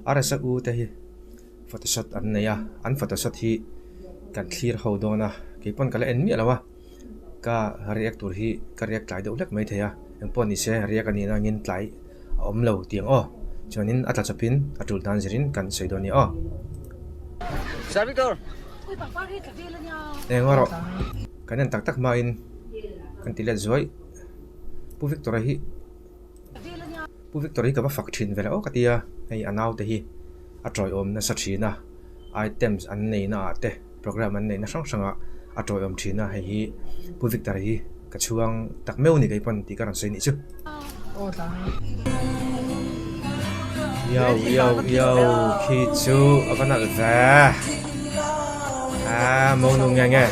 RSA u te hi photoshoot an nei a an photoshoot hi kan thlir ho dawn a keipawn ka la en miah lo a ka react tur hi ka react tlai deuh hlek maithei a engpawh ni se react a nih nangin tlai a awm lo tih ang aw chuanin a tla chawpin a tul dan zirin kan sawi dawn a ni aw. Eng erawh kan en tak tak hmain kan ti let zuai Pu Victor-a hi Pu Victor hi ka va fak thin ve la aw ka ti a, hei a naute hi a tawiawm nasa thin a, items an neihna ah te program an neihna hrang hrang ah a tawiawm thin a, hei hi Pu Victor hi ka chhuang tak meuh a ni kei pawn tih ka rawn sawi nih chu. Yo yo yo khi chu a va nalh ve a mo nu nge nge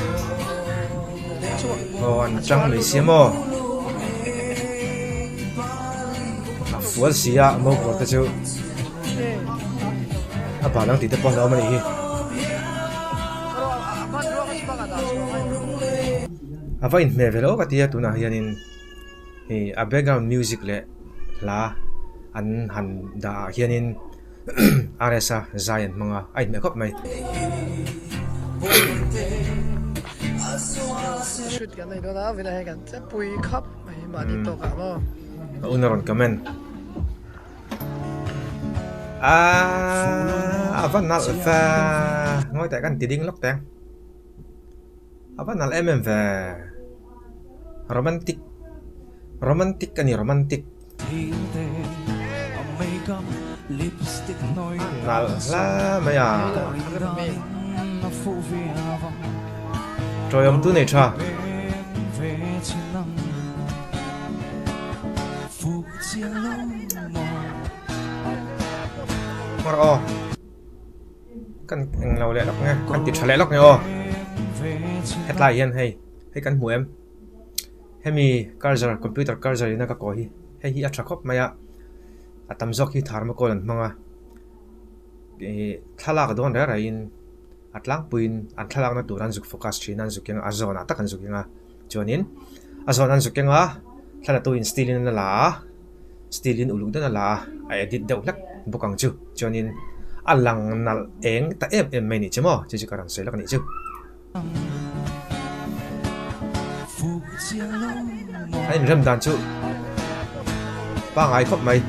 aw an chang mai sia maw a fual si a mo kawr te chu a bal ang tih te pawh a hlauhawm a nih hi a va inhmeh ve lo ka tia tunah hianin. Hei a background music leh hla an han dah ah hianin RS a zai an hmang a a inhmeh khawp mai. A un a rawn comment aaa a va nalh ve ngawi teh kan ti ding lawk teh ang. A va nalh em em ve. Romantic romantic a ni romantic. Nalh hla mai a. Tawiawm tu nei tha. Hmar aw. Kan englo leh lawk nge kan ti tha leh lawk nge aw hetlai hian hei hei kan hmu em hemi cursor computer cursor in a ka kaw hi hei hi a tha khawp mai a a tam zawk hi thermocol an hmang a ih thlalak dawn reng reng in a tlangpuiin an thlalakna tur an zuk focus thin a an zuk eng a a zawnah tak an zuk eng a chuanin a zawn an zuk eng a thlalatu in steel in a la a. Steel in uluk dawn a la a, a edit deuh hlek bawk ang chu. Chuanin a lang nalh eng ta em em mai nih chu maw? Chu chu ka rawn sawi lawk a nih chu. A inrem dan chu pangai khawp mai.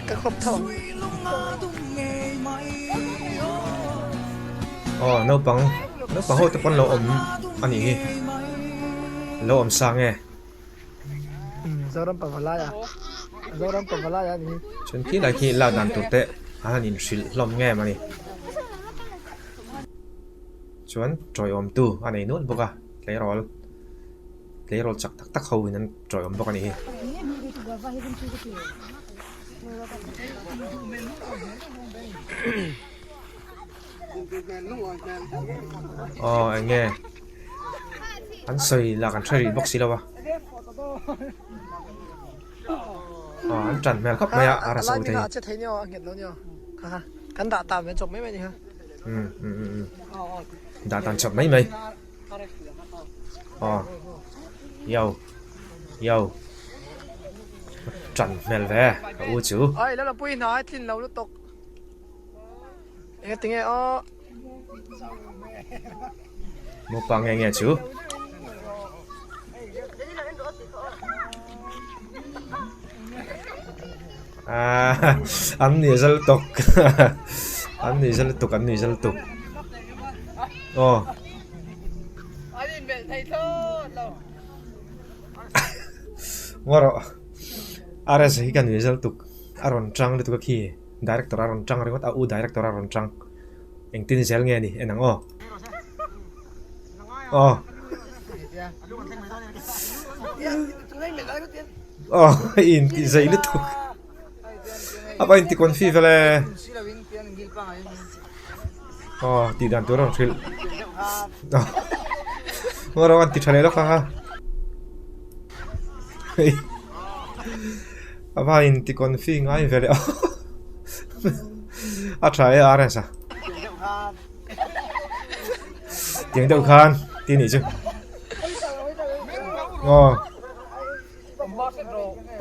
Ka khawp tho ang. Aw naupang naupang ho te pawn lo awm a nih hi lo awm sang e. Zoram Pavalai a Zoram Pavalai a ni. Chuan khi lai khi lak dan tur te a han inhrilh hlawm ngem a ni. Chuan tawiawm tu a nei nual bawk a tleirawl tleirawl chak tak tak ho in an tawiawm bawk a nih hi. Aw eng nge an sawi lah kan hre rih bawk si lo a aw an tan hmel khawp mai a a rasa u te hi um um um dah tan chawp mai mai aw yo yo tan hmel ve ka u chu. Engatinge aw. Mukbang nge nge chu. Ah, an ni zal tuk. An ni zal tuk, an ni zal tuk. Aw. An in melh thei thlawt lo. Ngaw rawh. RS hi ka nui zal tuk. A rawn tang lutuk a khi. Director a rawn tang ringawt a, u director a rawn tang. Engtin zel nge ni en ang aw. Aw. Aw in ti zei lutuk. A va in ti confi vel e. Aw tih dan tur a rawn hrilh. Aw rawng an ti tha leh lawk ang a. A va in ti confi ngai ve leh a tha e RS a tiang deuh khan ti nih chu aw.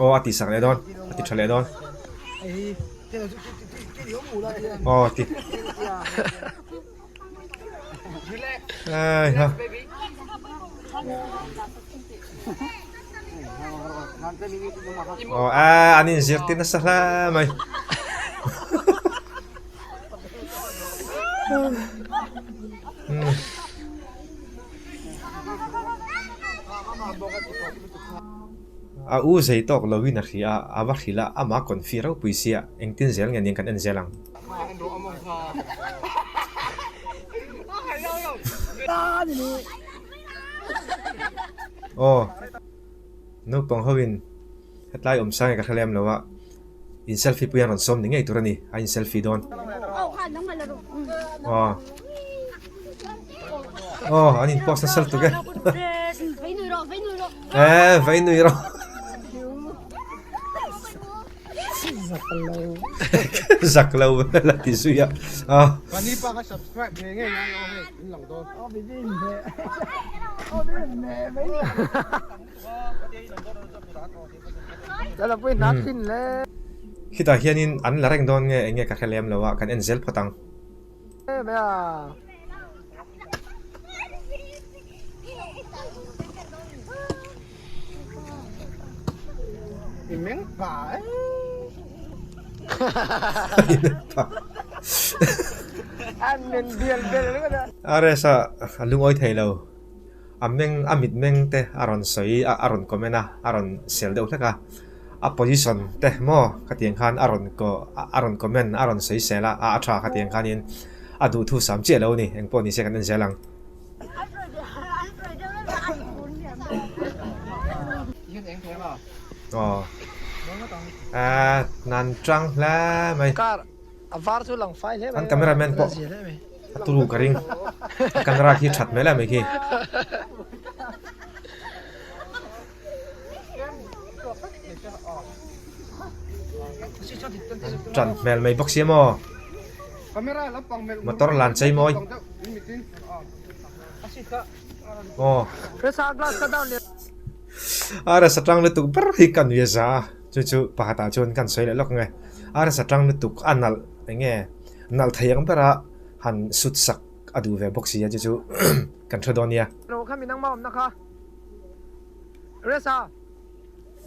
Aw a tihsak leh dawn, a ti tha leh dawn. Aw ti. Ai ha. Aw a an inzirtir nasa hle mai. A u zei tawk lo in a hria a, a va hrilh a, amah confi ropui sia, engtin zel nge aniang kan en zel ang. Aw, naupang ho in hetlai awm sang e ka hre lem lo a, in selfie pui an rawn sawm ni ngei tur a ni, a in selfie dawn. Aw. Aw, an in post nasa lutuk e. Eh, vai nui rawh. Zak lo la ti zui a. Ah. Khitah hianin an la reng dawn nge eng nge ka hre lem lo a, kan en zel phawt ang. Aresa a lungawi thei lo. A meng a mit meng te a rawn sawi a a rawn comment a a rawn sel deuh hlek a a position te maw khatiang khan a rawn ko a rawn comment a rawn sawi sel a a tha khatiang khanin a duhthu sam chiah lo a ni engpawh ni se kan en zel ang. Aw ah nan tang hle mai. An cameraman pawh a turu ka ring a camera khi that hmel em mai khi. Tan hmel mai bawk sia maw motor lan chei mawi aw a rasa tang lutuk ber hi ka nui a za a chu chu pakhatah chuan kan sawi leh lawk ang e a rasa tang lutuk a nalh eng nge nalh thei ang bera han sut sak a duh ve bawk si a chu chu kan hre dawn nia. Resa,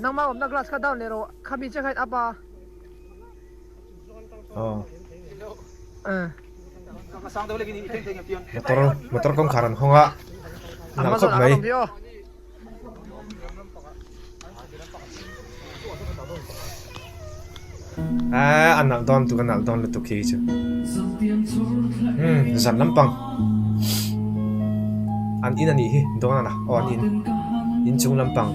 nangmah awmna glass kha down leh rawh, khami che kha in up a. Aw. Motor motor kawngkhar an hawng a, nalh khawp mai. Aaa a nalh dawn tuk a nalh dawn lutuk khi chu. Umm zan lampang an in a nih hi dawn a na aw an in inchung lampang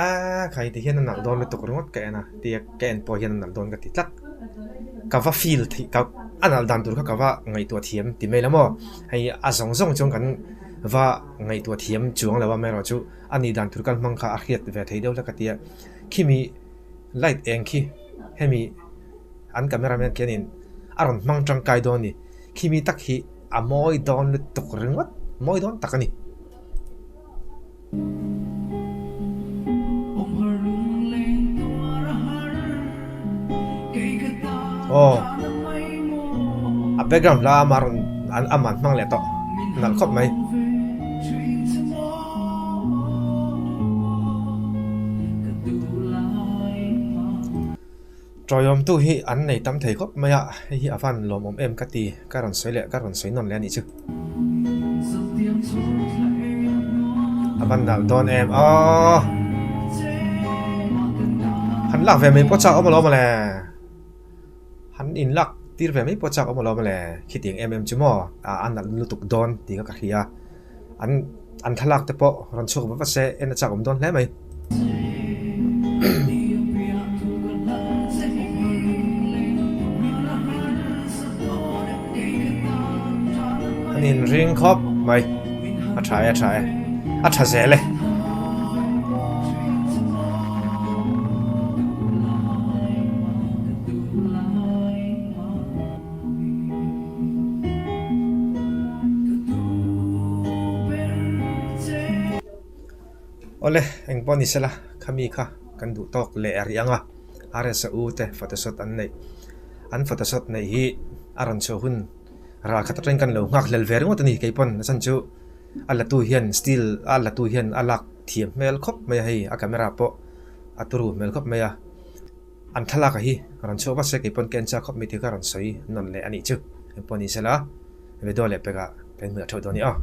aaa khai ti hian a nalh dawn lutuk ringawt ka en a tia ka en pawh hian a nalh dawn ka ti tlat ka va feel theih ka a nalh dan tur kha ka va ngaihtuah thiam ti mai la maw hei a zawng zawng chuan kan va ngaihtuah thiam chuang lo a amaherawhchu a nih dan tur kal hmang kha a hriat ve thei deuh hlek a tia khimi light eng khi hemi an cameraman khianin a rawn hmang tangkai dawn a ni khimi tak hi a mawi dawn lutuk ringawt mawi dawn tak a ni. Aw a background hla ama rawn an ama an hmang leh tawh nalh khawp mai. Tawiawmtu hi an nei tam thei khawp mai a, hei hi a van lawmawm em ka ti, ka rawn sawi leh ka rawn sawi nawn leh a nih chu. A van nalh dawn em aww. Han lak ve mai pawh chak awm alawm le. Han in lak tir ve mai pawh chak awm alawm le. Khitiang em em chu maw a nalh lutuk dawn tih kha ka hria. An an thlalak te pawh rawn chhuak va va se en a chak awm dawn hle mai. An inring khawp mai a tha e a tha e a tha zel e. Awle, eng pawh ni sela, khami kha kan duh tawk leh rih ang a, RSA u te photoshot an neih. An photoshot neih hi a rawn chhuah hun ral khat atangin kan lo nghak hlel ve ringawt a ni kei pawn a chhan chu a latu hian still a latu hian a lak thiam hmel khawp mai a hei a camera pawh a turu hmel khawp mai a, an thlalak a hi rawn chhuah vat se kei pawn ka en chak khawp mai tih kha rawn sawi nawn leh a nih chu eng pawh ni sela video leh pekah kan hmuh theuh dawn a ni aw.